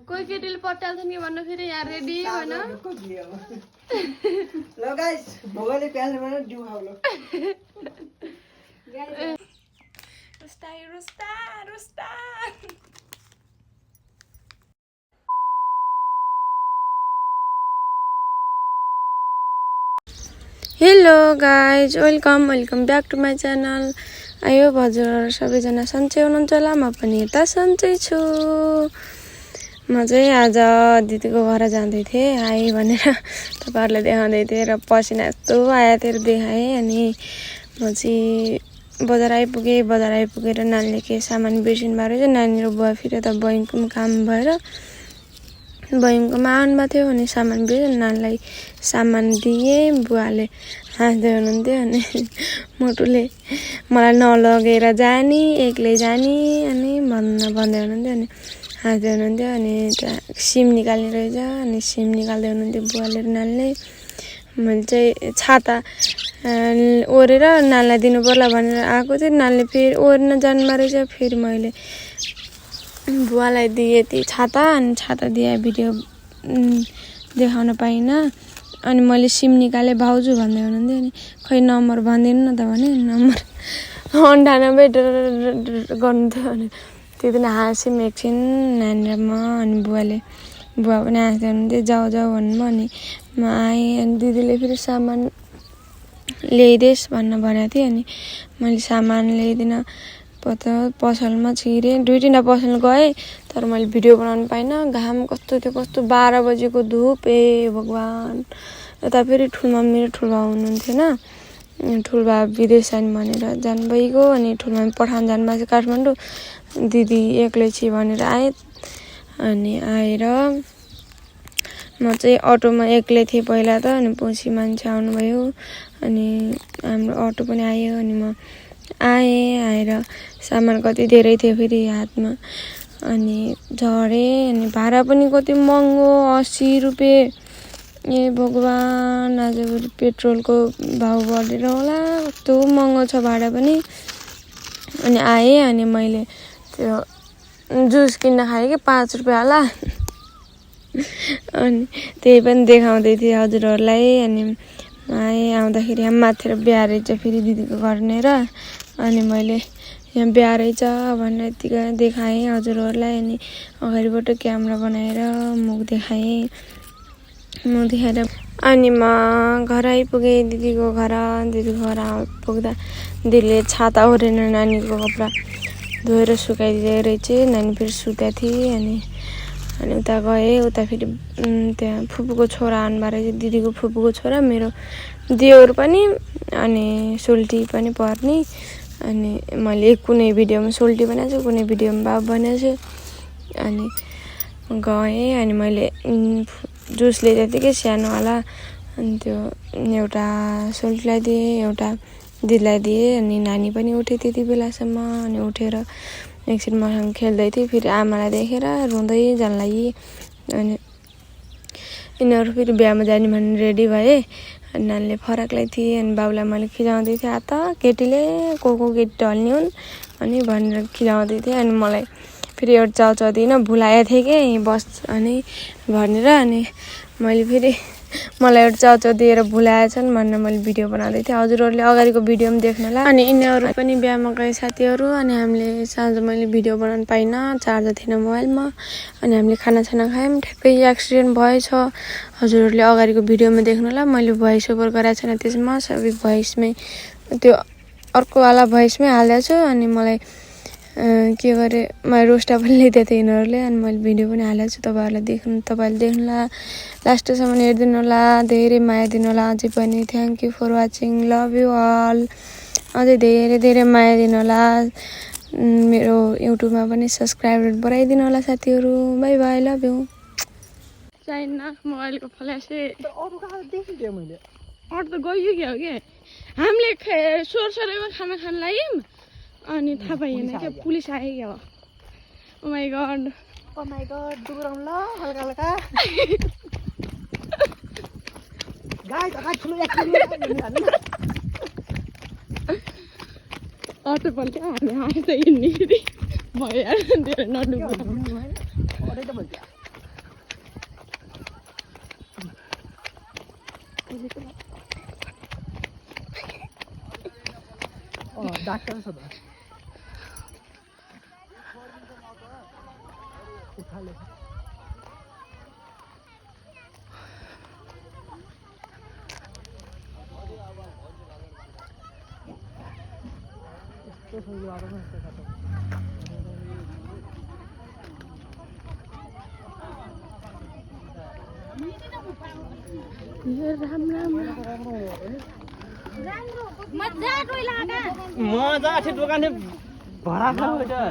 कोही केटीले पट्याल्छ नि भन्नु फेरि यहाँ रेडी होइन ल गाइस भोगले प्याज बनाएर दिउ खाऊ ल रुस्ता रुस्ता रुस्ता hello guys welcome back to my channel आयो हजुर सबैजना सन्चै हुनुहुन्छ होला म पनि यता सन्चै छु म चाहिँ आज दिदीको घर जाँदै थिएँ आएँ भनेर तपाईँहरूलाई देखाउँदै थिएँ र पसिना यस्तो आयो त्यो देखाएँ अनि म चाहिँ बजार आइपुगेर नानीले के सामान बिर्सिनु भएको रहेछ नानी र बुवा फेरि यता बहिनीको पनि काम भएर बहिनीकोमा आउनुभएको थियो अनि सामान बिर्स्यो नानीलाई सामान दिएँ बुवाले हाँस्दै हुनुहुन्थ्यो अनि मोटुले मलाई नलगेर जाने एक्लै जाने अनि भन्दै हुनुहुन्थ्यो अनि हाँस्दै हुनुहुन्थ्यो अनि त्यहाँ सिम निकाल्ने रहेछ अनि सिम निकाल्दै हुनुहुन्थ्यो बुवाले र नानीले मैले चाहिँ छाता ओरेर नानीलाई दिनु पर्ला भनेर आएको थिएँ नानीले फेरि ओर्न जानुभएको रहेछ फेरि मैले बुवालाई दिएँ ती छाता अनि छाता दिए भिडियो देखाउन पाइनँ अनि मैले सिम निकालेँ भाउजू भन्दै हुनुहुन्थ्यो अनि खै नम्बर भनिदिनु न त भने नम्बर 98 गर्नुहुन्थ्यो अनि त्यो दिन हाँस्यौँ एकछिन नानी र म अनि बुवा पनि हाँस्दै हुनुहुन्थ्यो जाऊ भन्नु अनि म आएँ अनि दिदीले फेरि सामान ल्याइदेस् भन्न भनेको थिएँ अनि मैले सामान ल्याइदिन पसलमा छिरेँ 2-3 पसल गएँ तर मैले भिडियो बनाउनु पाइनँ घाम कस्तो थियो 12 बजेको धुप भगवान् यता फेरि ठुलमम्मी र ठुलबा हुनुहुन्थेन ठुलबा विदेश जाने भनेर जानुभइगयो अनि ठुलमम्मी पठाउन जानुभएको छ काठमाडौँ दिदी एक्लै छि भनेर आएँ अनि आएर म चाहिँ अटोमा एक्लै थिएँ पहिला त अनि पछि मान्छे आउनुभयो अनि हाम्रो अटो पनि आयो अनि म आएर सामान कति धेरै थियो फेरि हातमा अनि झरेँ अनि भाडा पनि कति महँगो 80 रुपियाँ भगवान् आजभोलि पेट्रोलको भाउ बढेर होला कस्तो महँगो छ भाडा पनि अनि आएँ अनि मैले त्यो जुस किन्न खाएँ कि 5 रुपियाँ होला अनि त्यही पनि देखाउँदै थिएँ हजुरहरूलाई अनि आएँ आउँदाखेरि यहाँ माथि बिहा रहेछ फेरि दिदीको घरनेर अनि मैले यहाँ बिहा रहेछ भनेर यतिकै देखाएँ हजुरहरूलाई अनि अगाडिबाट क्यामेरा बनाएर मुख देखाएँ अनि म घर आइपुगेँ दिदीको घर आइपुग्दा दिदीले छाता ओरेर नानीको कपडा धोएर सुकाइदिँदै रहेछ नानी फेरि सुतेको थिएँ अनि उता गएँ उता फेरि त्यहाँ फुपूको छोरा आउनुभएको रहेछ दिदीको फुपूको छोरा मेरो देवर पनि अनि सोल्टी पनि पर्ने अनि मैले कुनै भिडियोमा सोल्टी बनाएको छु कुनै भिडियोमा बाबु बनाएको छु अनि गएँ अनि मैले जुस ल्याइदिएको थिएँ कि सानोवाला अनि त्यो एउटा सोल्टीलाई दिएँ एउटा दिदीलाई दिएँ अनि नानी पनि उठ्यो त्यति बेलासम्म अनि उठेर एकछिन मसँग खेल्दै थिएँ फेरि आमालाई देखेर रुँदै जान लागि अनि यिनीहरू फेरि बिहामा जाने भनेर रेडी भए अनि नानीले फराकलाई थिएँ अनि बाबुलाई मैले खिजाउँदै थिएँ त केटीले को केटी ढल्ने हुन् अनि भनेर खिजाउँदै थिएँ अनि मलाई फेरि एउटा चाउचाउ दिइन भुलाएको थिएँ कि बस अनि भनेर अनि मैले फेरि मलाई एउटा चाउचाउ दिएर भुलाएछन् भनेर मैले भिडियो बनाउँदै थिएँ हजुरहरूले अगाडिको भिडियो पनि देख्नुला अनि यिनीहरू पनि बिहामा गए साथीहरू अनि हामीले साँझ मैले भिडियो बनाउनु पाइनँ चार्जर थिएन मोबाइलमा अनि हामीले खानासाना खायौँ ठ्याक्कै एक्सिडेन्ट भएछ हजुरहरूले अगाडिको भिडियोमा देख्नुला मैले भोइस ओभर गराएको छैन त्यसमा सबै भोइसमै त्यो अर्कोवाला भोइसमै हालेको छु अनि मलाई के गरे मैले रोस्टा पनि ल्याइदिएको थिएँ यिनीहरूले अनि मैले भिडियो पनि हालेको छु तपाईँहरूले देख्नुला लास्टसम्म हेरिदिनु होला धेरै माया दिनु होला अझै पनि thank you for watching love you all अझै धेरै माया दिनु होला मेरो युट्युबमा पनि सब्सक्राइबर बढाइदिनु होला साथीहरू बाई बाई लभ यु चाहिन्न मोबाइलको फ्ल्यासै अरू कहाँ देखिदिएँ मैले अरू त गयो क्या हो कि हामीले सोरसोरैमा खाना खान लाग्यौँ अनि थाहा पाइएन क्या पुलिस आयो क्या ओ माई गड दुराउँ ल हल्का हल्का गाई त ठुलो अटो पल्ट्यो हामी आयो त हिँड्ने फेरि भइहाल्यो धेरै नडुब्नु डाक्टर छ त मजा छ दोकान भरा खाऊ बेटा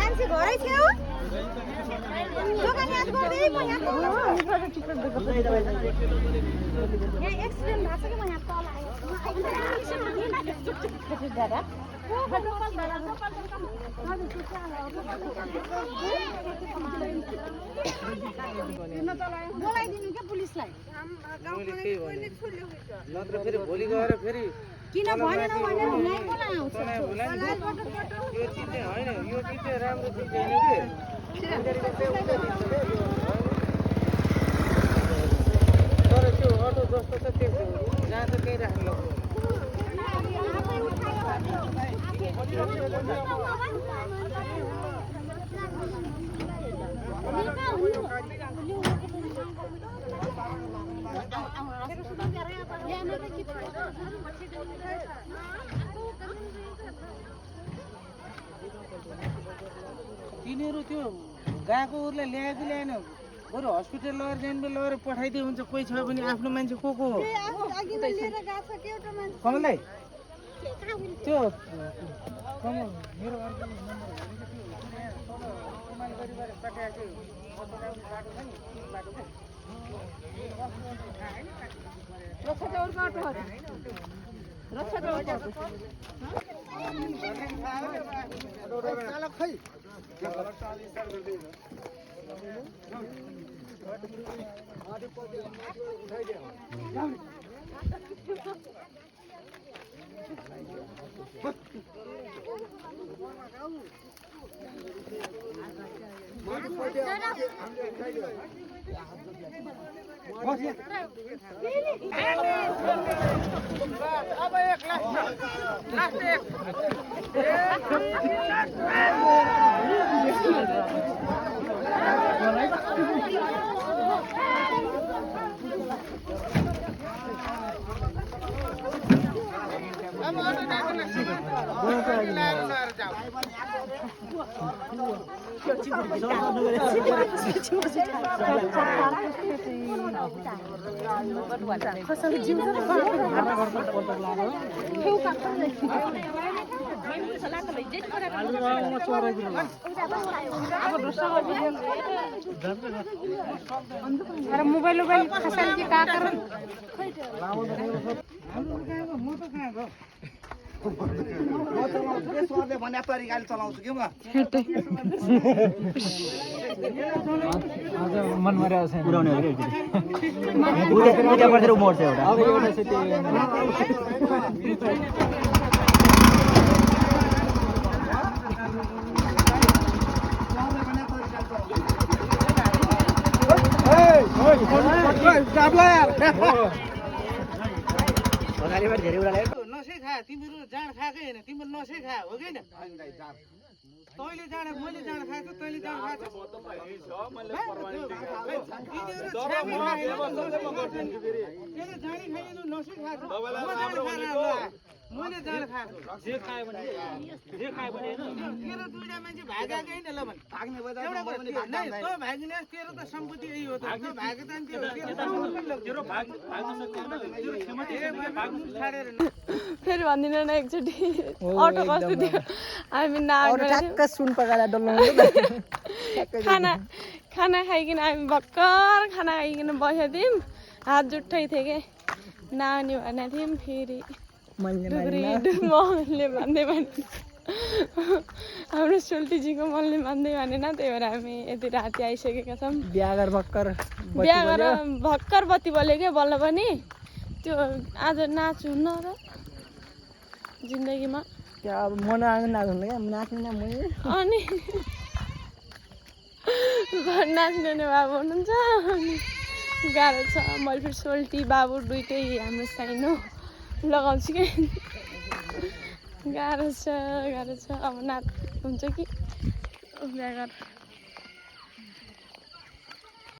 मान्छे घरै छेउ दोकान याद गर्दै म यहाँ एक्सिडेन्ट भएको छ कि म यहाँ तल बोलाइदिनु क्या पुलिसलाई नत्र फेरि भोलि गएर फेरि किन भनेन भनेर यहीँ बोलाइ आउँछ यो चिज चाहिँ होइन यो चिज चाहिँ राम्रो चिज होइन कि तर त्यो अटो जस्तो छ त्यो जहाँ त त्यहीँ राख्नु तिनीहरू त्यो गएको उरले ल्यायो कि ल्याएन बरु हस्पिटल लगेर जेनबे लगेर पठाइदियो हुन्छ कोही छ भने आफ्नो मान्छे को हो कमललाई त्यो कमल मेरो अर्को नम्बर अब एक लास्ट एक मोबाइल खसाल के का कर भने तरिकाले चलाउँछु कि म आज मन मर्यादा छैन पुराउने हो कि उता बसेर उमर्छ एउटा अब एउटा चाहिँ नसै खा तिमीहरू जाँड खाएकै होइन तिमीहरू नसै खा हो कि तैँले जाँड मैले जाँड खाएको तैँले जाँड खाएको जाँडी खाइदिनु नसै खाएको मैले जाँड खाएको तेरो दुईटा मान्छे भागेको हैन ल भन् भाग्ने भयो एउटा त पनि कुरा नै तँ भागिने तेरो त सम्पत्ति यही हो त तँ भागे त नि तेरो छाडेर फेरि भन्दिनँ न एकचोटि अटो कस्तो थियो हामी ठ्याक्क सुन पकाएर डल्लाउँदै खाना खाइकन हामी भर्खर खाना खाइकन बसेको थियौँ हात जुठै थियो के नानी भनेको थियौँ फेरि मनले भन्दै हाम्रो सोल्टीजीको मनले मान्दै भनेन त्यही भएर हामी यति राति आइसकेका छौँ बिहा गरेर भर्खर बत्ती बल्यो क्या बल्ल पनि त्यो आज नाच हुन्न र जिन्दगीमा त्यो अब मन नाच्नु क्या नाच्ने मैले अनि नाच्ने बाबु हुनुहुन्छ अनि गाह्रो छ मैले फेरि सोल्टी बाबु दुइटै हाम्रो साइनो लगाउँछु कि गाह्रो छ अब नाच हुन्छ कि बिहा गर